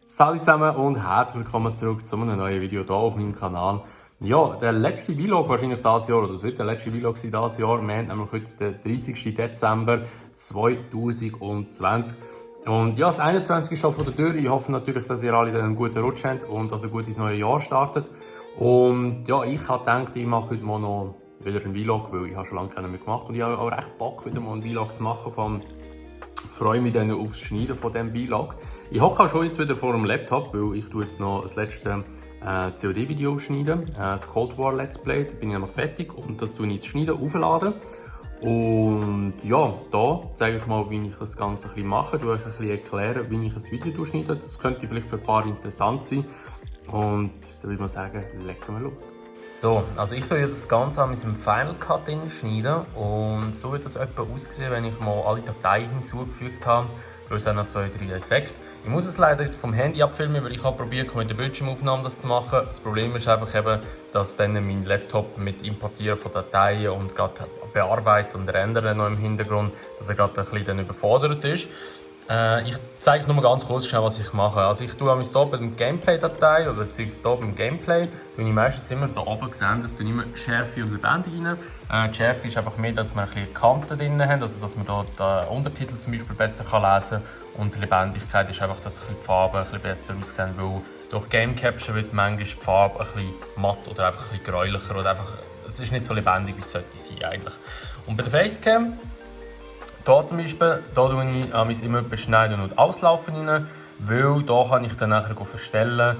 Salut zusammen und herzlich willkommen zurück zu einem neuen Video hier auf meinem Kanal. Ja, der letzte Vlog wahrscheinlich dieses Jahr, oder es wird der letzte Vlog sein dieses Jahr. Wir haben nämlich heute den 30. Dezember 2020. Und ja, das 21. steht vor der Tür. Ich hoffe natürlich, dass ihr alle einen guten Rutsch habt und dass ihr gut ins neue Jahr startet. Und ja, ich habe gedacht, ich mache heute mal noch wieder einen Vlog, weil ich habe schon lange keinen mehr gemacht. Und ich habe auch recht Bock, wieder mal einen Vlog zu machen. Ich freue mich dann aufs Schneiden von diesem Vlog. Ich hocke auch schon jetzt wieder vor dem Laptop, weil ich jetzt noch das letzte COD-Video schneiden. Das Cold War Let's Play, da bin ich noch fertig und das tue ich jetzt schneiden, aufladen. Und ja, da zeige ich mal, wie ich das Ganze ein bisschen mache, euch ein bisschen erklären, wie ich ein Video schneide. Das könnte vielleicht für ein paar interessant sein. Und dann würde ich sagen, legen wir los. So, also ich tue das Ganze an meinem Final Cut schneiden und so wird das etwa aussehen, wenn ich mal alle Dateien hinzugefügt habe. Plus auch noch 2, 3 Effekte. Ich muss es leider jetzt vom Handy abfilmen, weil ich habe probiert, mit der Bildschirmaufnahme das zu machen. Das Problem ist einfach eben, dass dann mein Laptop mit Importieren von Dateien und gerade Bearbeiten und Rendern noch im Hintergrund, dass er gerade ein bisschen überfordert ist. Ich zeige nur ganz kurz schnell, was ich mache. Also ich tue hier bei der Gameplay-Datei oder beziehungsweise hier beim Gameplay, tue ich meistens immer hier oben gesehen, dass ich immer Schärfe und Lebendig rein. Die Schärfe ist einfach mehr, dass wir ein bisschen Kanten drin haben, also dass man hier den Untertitel zum Beispiel besser lesen kann. Und die Lebendigkeit ist einfach, dass die Farben ein bisschen besser aussehen, weil durch Game Capture wird manchmal die Farbe ein bisschen matt oder einfach ein bisschen gräulicher oder einfach, es ist nicht so lebendig, wie es sollte sein eigentlich. Und bei der Facecam, hier zum Beispiel, hier tue ich immer beschneiden und auslaufen rein, weil hier kann ich dann nachher verstellen,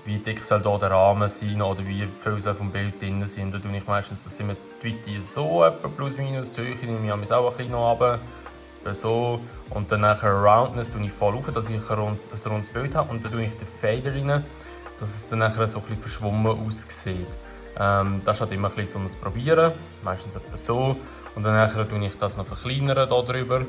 wie dick soll hier der Rahmen sein oder wie viel soll vom Bild drin sein. Da tue ich meistens das immer die Weite so, etwa plus minus, die Höhe nehme ich auch ein bisschen noch runter, so. Und dann nachher Roundness tue ich voll auf, dass ich ein rundes Bild habe. Und dann tue ich den Fader rein, dass es dann nachher so ein bisschen verschwommen aussieht. Das ist halt immer ein bisschen so ein Probieren, meistens etwa so. Und dann tue ich das noch verkleinern hier drüber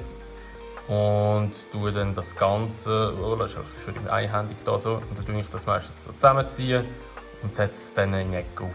und tue dann das Ganze, oh, das ist schon einhändig da so, und dann tue ich das meistens so zusammenziehen und setze es dann in die Ecke auf.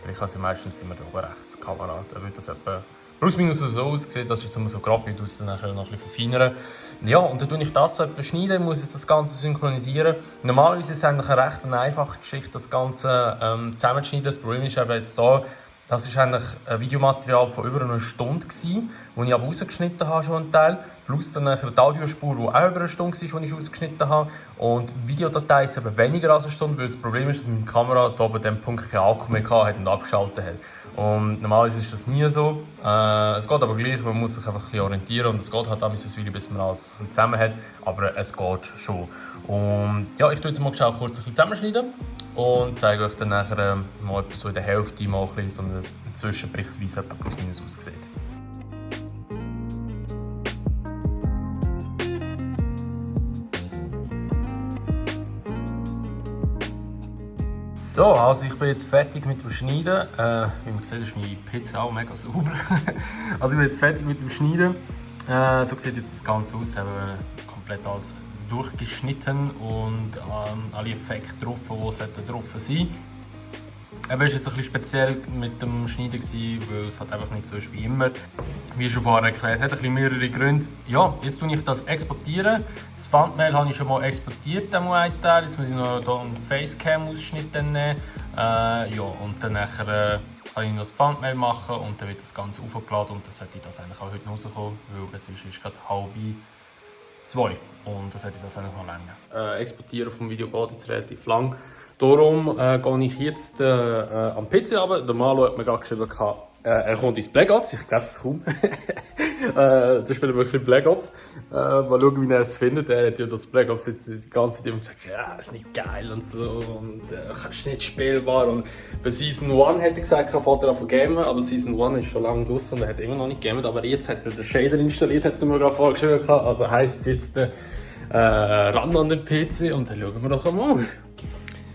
Ich habe meistens immer da oben rechts die Kamera, da wird das etwa plus minus so aussehen, dass ich jetzt so grob wie draussen nachher noch ein bisschen verfeinern. Ja, und dann tue ich das so beschneiden, muss jetzt das Ganze synchronisieren. Normalerweise ist es eigentlich eine recht einfache Geschichte, das Ganze zusammenzuschneiden. Das Problem ist eben jetzt da, das war eigentlich ein Videomaterial von über einer Stunde, das ich aber rausgeschnitten habe, schon einen Teil. Plus dann die Audiospur, die auch über eine Stunde war, die ich rausgeschnitten habe. Und die Videodatei ist eben weniger als eine Stunde, weil das Problem ist, dass meine Kamera da bei diesem Punkt keinen Akku mehr hatte und abgeschaltet hat. Und normalerweise ist das nie so. Es geht aber gleich, man muss sich einfach ein bisschen orientieren und es geht halt auch ein Video, bis man alles ein bisschen zusammen hat, aber es geht schon. Und ja, ich tue jetzt mal kurz ein bisschen zusammenschneiden und zeige euch dann nachher mal etwas so in der Hälfte mal ein bisschen so einen Zwischenbericht, wie es etwa plus minus aussieht. So, also ich bin jetzt fertig mit dem Schneiden. Wie man sieht, ist meine Pizza auch mega sauber. Also ich bin jetzt fertig mit dem Schneiden. So sieht jetzt das Ganze aus. Ich habe komplett alles durchgeschnitten und alle Effekte drauf, die drauf sein sollten. Es war jetzt ein bisschen speziell mit dem Schneiden, weil es halt einfach nicht so ist wie immer. Wie schon vorher erklärt, hat ein bisschen mehrere Gründe. Ja, jetzt tue ich das exportieren. Das Thumbnail habe ich schon mal exportiert, einen Teil. Jetzt muss ich noch hier einen Facecam-Ausschnitt nehmen. Ja, und dann nachher kann ich noch das Thumbnail machen und dann wird das Ganze aufgeladen und dann sollte das eigentlich auch heute rauskommen, weil es ist gerade 1:30 und dann sollte das eigentlich noch länger. Exportieren vom Video geht jetzt relativ lang. Darum gehe ich jetzt am PC runter. Der Malo hat mir gerade geschrieben, er kommt ins Black Ops. Ich glaube es kaum. Da spielen wir wirklich Black Ops. Mal schauen, wie er es findet. Er hat ja das Black Ops jetzt die ganze Zeit gesagt, ja, ist nicht geil und so. Und ist nicht spielbar. Und bei Season 1 hätte ich gesagt, er fährt davon gamen. Aber Season 1 ist schon lange draußen und er hat immer noch nicht gamet. Aber jetzt hat er den Shader installiert, hat er mir gerade vorgeschrieben. Also heisst es jetzt ran an den PC und dann schauen wir doch einmal,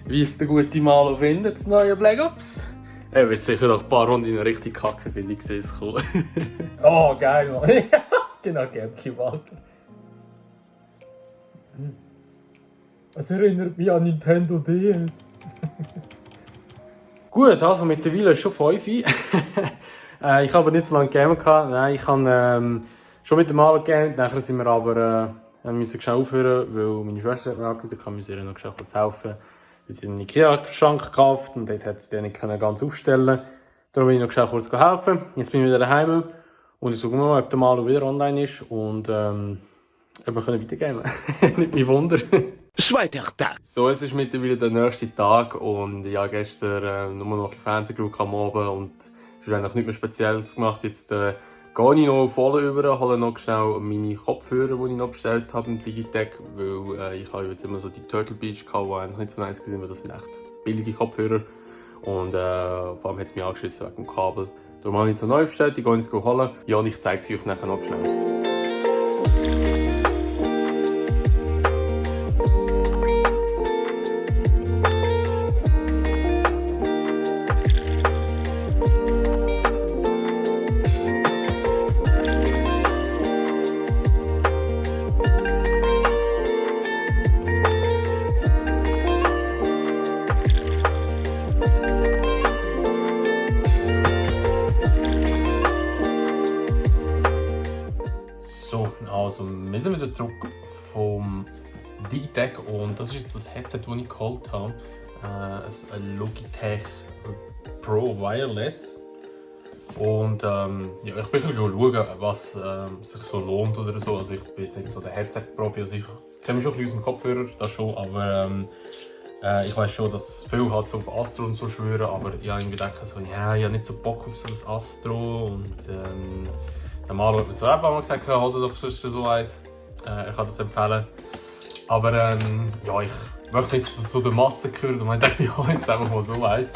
wie es der gute Malo findet, das neue Black Ops. Er wird sicher noch ein paar Runden richtig kacke, finde ich, es kommen. Oh, geil, Mann. Genau, Gäbki, Walter. Es erinnert mich an Nintendo DS. Gut, also mittlerweile ist schon 5 Uhr. Ich habe aber nicht so lange gegamet. Nein, ich habe schon mit dem Malo gegamet, nachher sind wir aber Wir mussten schnell aufhören, weil meine Schwester hat mir angerufen, ich musste ihr noch schnell kurz helfen. Wir sind einen Ikea-Schrank gekauft und dort hat sie den nicht ganz aufstellen. Darum bin ich noch schnell kurz helfen. Jetzt bin ich wieder daheim und ich schaue mal, ob der Malu wieder online ist und ob wir weitergehen können. Nicht mein Wunder. Zweiter Tag. So, es ist mittlerweile der nächste Tag und ich habe gestern nur noch ein Fernsehen geschaut am Abend und es ist eigentlich nichts mehr Spezielles gemacht. Jetzt gehe ich noch voll über, hole noch schnell meine Kopfhörer, die ich noch bestellt habe im Digitec, weil ich habe jetzt immer so die Turtle Beach gehabt, die eigentlich nicht so nice waren, weil das sind echt billige Kopfhörer und vor allem hat es mich angeschissen wegen dem Kabel. Darum habe ich jetzt noch neu bestellt, die gehe ich jetzt holen. Ja, und ich zeige sie euch nachher noch schnell. So, also wir sind wieder zurück vom Digitec und das ist das Headset, das ich geholt habe. Ein Logitech Pro Wireless. Und ja, ich bin ein bisschen schauen, was sich so lohnt oder so. Also ich bin jetzt nicht so der Headset-Profi, also ich kenne mich schon ein bisschen aus dem Kopfhörer, das schon, aber ich weiß schon, dass viele halt so auf Astro und so schwören, aber ich habe irgendwie gedacht, so, ja, ich habe nicht so Bock auf so das Astro und der Malu hat mir zwar auch mal gesagt, hol dir doch sonst so eins. Er kann das empfehlen. Aber ja, ich möchte nicht so der Masse gehören und ich dachte, ich hole jetzt einfach mal so eins.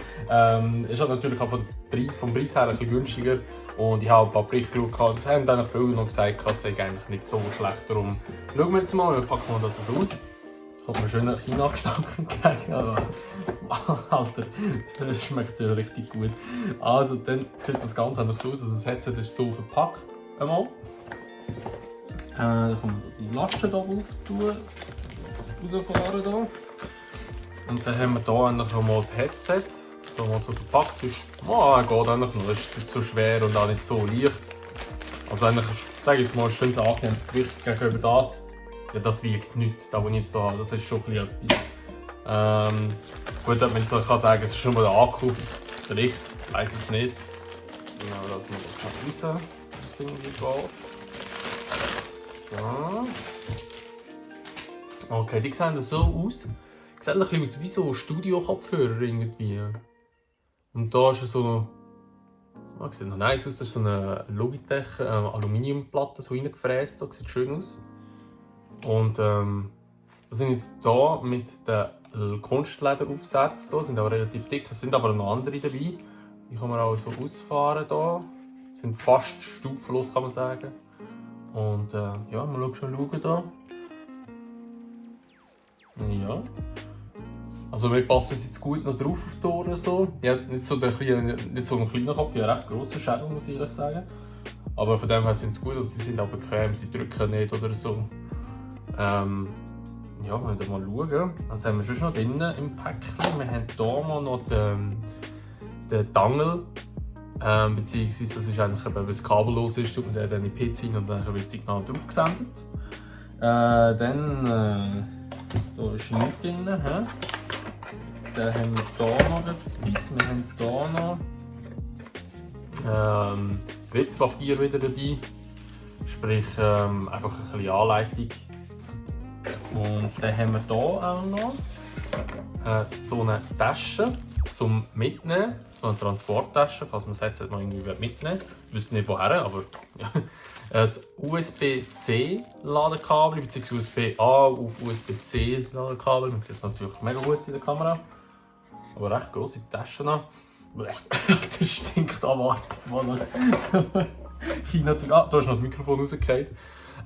Ist halt natürlich auch vom Preis her ein bisschen günstiger. Und ich habe ein paar Berichte geschaut, das haben eigentlich viele noch gesagt, es sei eigentlich nicht so schlecht. Darum schauen wir jetzt mal, wie packen wir das so aus. Ich habe mir schön einen China-Gestank entgegen. Alter, das schmeckt ja richtig gut. Also, dann sieht das Ganze einfach so aus. Also, das Headset ist so verpackt. Einmal. Dann kann man die Lasten hier drauf tun. Das rausfahren hier. Und dann haben wir hier eigentlich nochmal das Headset. Das mal so verpackt ist. Oh, geht eigentlich noch. Es ist nicht so schwer und auch nicht so leicht. Also eigentlich, sage ich jetzt mal, ein schönes angenehmes Gewicht gegenüber das. Ja, das wiegt nichts, das was ich jetzt hier habe. Das ist schon ein bisschen etwas. Gut, wenn man jetzt kann sagen, es ist schon mal der Akku. Der Licht, ich weiss es nicht. Genau, lassen wir das raus. Das irgendwie geht. So. Okay, die sehen so aus. Die sehen ein bisschen aus wie so Studio-Kopfhörer irgendwie. Und da ist so. Oh, sieht noch nice aus. Das ist so eine Logitech Aluminiumplatte so reingefräst. Das sieht schön aus. Und das sind jetzt hier mit den Kunstlederaufsätzen. Die sind auch relativ dick. Es sind aber noch andere dabei. Die kann man auch so ausfahren hier. Sind fast stufenlos, kann man sagen. Und ja, mal schauen hier. Ja. Also wir passen jetzt gut noch drauf auf die Ohren. So. Ja, nicht so ein kleiner Kopf, wie ein recht grosser Schädel, muss ich ehrlich sagen. Aber von dem her sind sie gut und sie sind auch bequem, sie drücken nicht oder so. Ja, wir müssen mal schauen. Was haben wir schon noch drin im Päckchen? Wir haben hier mal noch den Dangle. Beziehungsweise das ist eigentlich, weil es kabellos ist, tut man den in die PC rein und dann wird das Signal drauf gesendet. Dann da ist nichts drin. Dann haben wir hier noch etwas. Wir haben hier noch WC-Papier wieder dabei. Sprich einfach ein bisschen Anleitung. Und dann haben wir hier auch noch so eine Tasche zum Mitnehmen, so eine Transporttasche, falls man das Headset noch irgendwie mitnehmen will. Ich wüsste nicht woher, aber ja. Ein USB-C Ladekabel bzw. USB-A auf USB-C Ladekabel. Man sieht es natürlich mega gut in der Kamera. Aber recht grosse Tasche noch. Das stinkt an, warte. China zu. Ah, da ist noch das Mikrofon rausgefallen.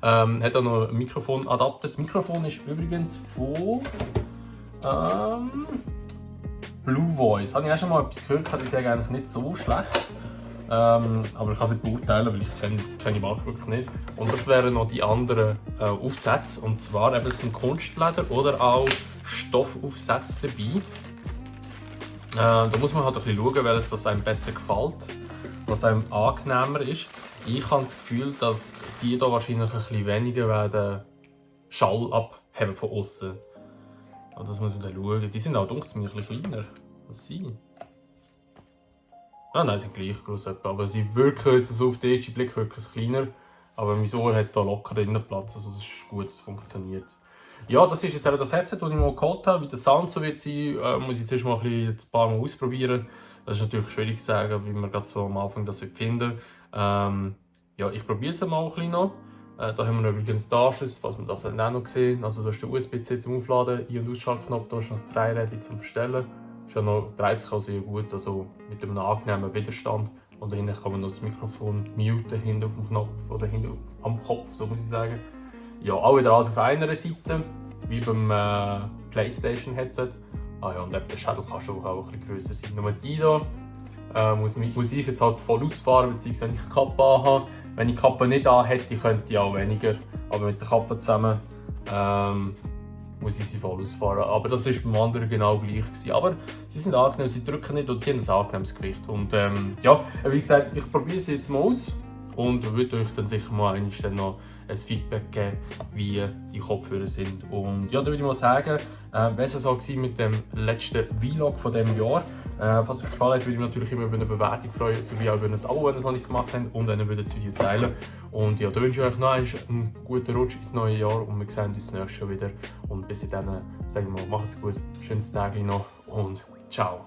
Hat auch noch einen Mikrofonadapter. Das Mikrofon ist übrigens von Blue Voice. Habe ich auch schon mal etwas gehört, die sagen eigentlich nicht so schlecht. Aber ich kann es nicht beurteilen, weil ich kenne die Marke wirklich nicht. Und das wären noch die anderen Aufsätze. Und zwar eben sind Kunstleder oder auch Stoffaufsätze dabei. Da muss man halt ein bisschen schauen, welches das einem besser gefällt, was einem angenehmer ist. Ich habe das Gefühl, dass die hier wahrscheinlich ein bisschen weniger werden Schall abheben von außen. Also das muss man dann schauen. Die sind auch dunkel, ein bisschen kleiner. Was sie? Ah nein, sie sind gleich groß, aber sie wirken jetzt so auf den ersten Blick wirklich kleiner. Aber mein Ohr hat da locker drinnen Platz, also das ist gut, es funktioniert. Ja, das ist jetzt eben das Headset, das ich mal geholt habe. Wie der Sound so wird sein, muss ich zuerst mal ein paar Mal ausprobieren. Das ist natürlich schwierig zu sagen, wie man gerade so am Anfang das finden wird. Ja, ich probiere es mal ein bisschen noch. Da haben wir übrigens den Anschluss, falls man das auch noch sehen. Also da ist der USB-C zum Aufladen, Ein- und Ausschaltknopf, da ist noch das Dreirädchen zum Verstellen. Ist ja noch, dreht sich auch sehr gut, also mit einem angenehmen Widerstand. Und dahinter kann man noch das Mikrofon muten, hinten auf dem Knopf oder hinten am Kopf, so muss ich sagen. Ja, auch wieder alles auf einer Seite, wie beim PlayStation-Headset. Ah ja, und eben der Schädel kann schon auch ein bisschen grösser sein. Nur die hier muss ich jetzt halt voll ausfahren, beziehungsweise wenn ich die Kappe anhabe. Wenn ich die Kappe nicht anhätte, könnte ich auch weniger. Aber mit der Kappe zusammen muss ich sie voll ausfahren. Aber das war beim anderen genau gleich gewesen. Aber sie sind angenehm, sie drücken nicht und sie haben ein angenehmes Gewicht. Und ja, wie gesagt, ich probiere sie jetzt mal aus und würde euch dann sicher mal noch ein Feedback geben, wie die Kopfhörer sind. Und ja, da würde ich mal sagen, besser so mit dem letzten Vlog von diesem Jahr. Falls es euch gefallen hat, würde ich mich natürlich immer über eine Bewertung freuen, sowie auch über ein Abo, wenn ihr es noch nicht gemacht habt, und dann würde das Video teilen. Und ja, da wünsche ich euch noch einen guten Rutsch ins neue Jahr und wir sehen uns nächstes Jahr wieder. Und bis dann, sagen wir mal, macht's gut, schönes Tag noch und ciao.